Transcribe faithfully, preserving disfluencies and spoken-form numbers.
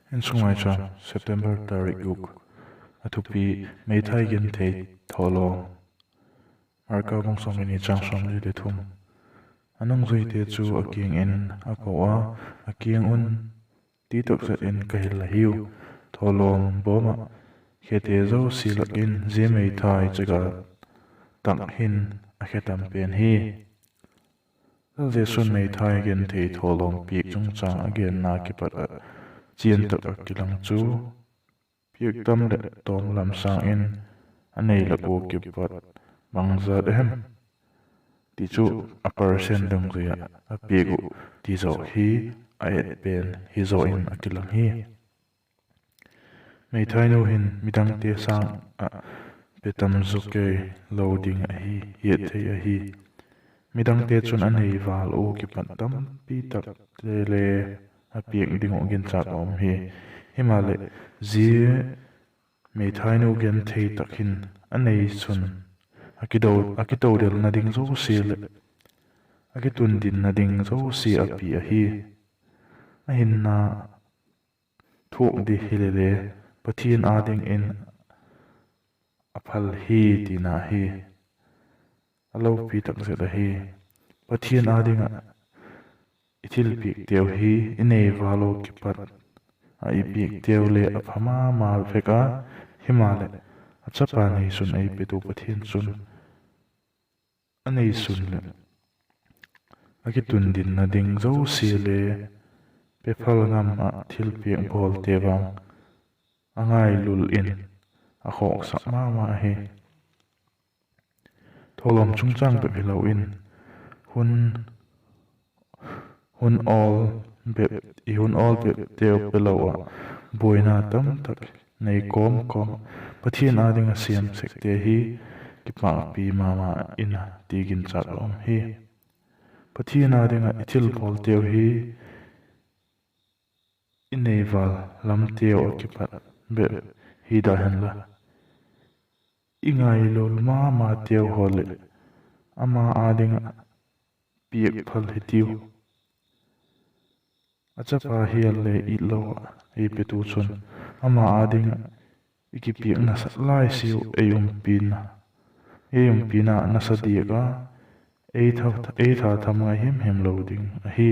Insung Maicham, September tarik guk. A thupi: Meithai genthei thawlawm. Marka bung sawmni, chang sawmli le thum. A nungzuite chu a kiang in a ko a, a kiang un, Ti tak zet in ka hil ahiu, thawlawm bawm ah khete zosia lak in zia meithai chaga tak hin a khe tam pen hi. Lal Jesu'n meithai genthei thawlawm piak chungchâng a genna kipat ah chian tak ah kilang chu, piak tam leh tawm lam sâng in a nei lak ua kipat bangzat a hem ti chu a percent dungzui ah a piak uh ti zaw hi a et pen hizaw in a kilang hi. Meithainu hin midangte sâng ah pe tam zaw kei lo ding ahi, hiat thei ahi. Midangte chun a nei val ua kipat tampi takte le a piak ding uh ginchâk a um hi. Himaleh, zia meithainu genthei tak hin a nei chun a kido, a kitodelna ding zosia leh a kitundinna ding zosia a pia ahi. A hinna thuak di hilele, Pathian â dingin a phal hi tina hi a lopi tak zet ahi. Pathian â ding ah i thilpiakteu hi i nei val ua kipat ah i piakteu le a pha ma ma vek a, himaleh, a chapa neisun ei petu Pathian chun a neisun leh a kitundinna ding zosia le pe phal ngam ah thilpiak bawlte vang a ngailul in a khawksak ma ma ahi. Thawlawm chungchâng bep hilo in, hun, hun awl bep, i hun awl bepteu pe lo ah buaina tamtak nei kawm kawm ah Pathian â ding ah siam sekte hi kipakpi ma ma in a ti ginchâk a um hi. Pathian â ding ah i thilbawlteu hi i nei val lamteu ah kipat bep hi da henla, i ngailul ma mateu haw leh ama â ding ah piak phal hitiu. A chapa hial le it lo ah ei petu chun ama â ding ah i kipiak nasa lai siau ei umpina, ei umpina nasa diak a, ei tha, ei tha tham ngai him him lo ding ahi.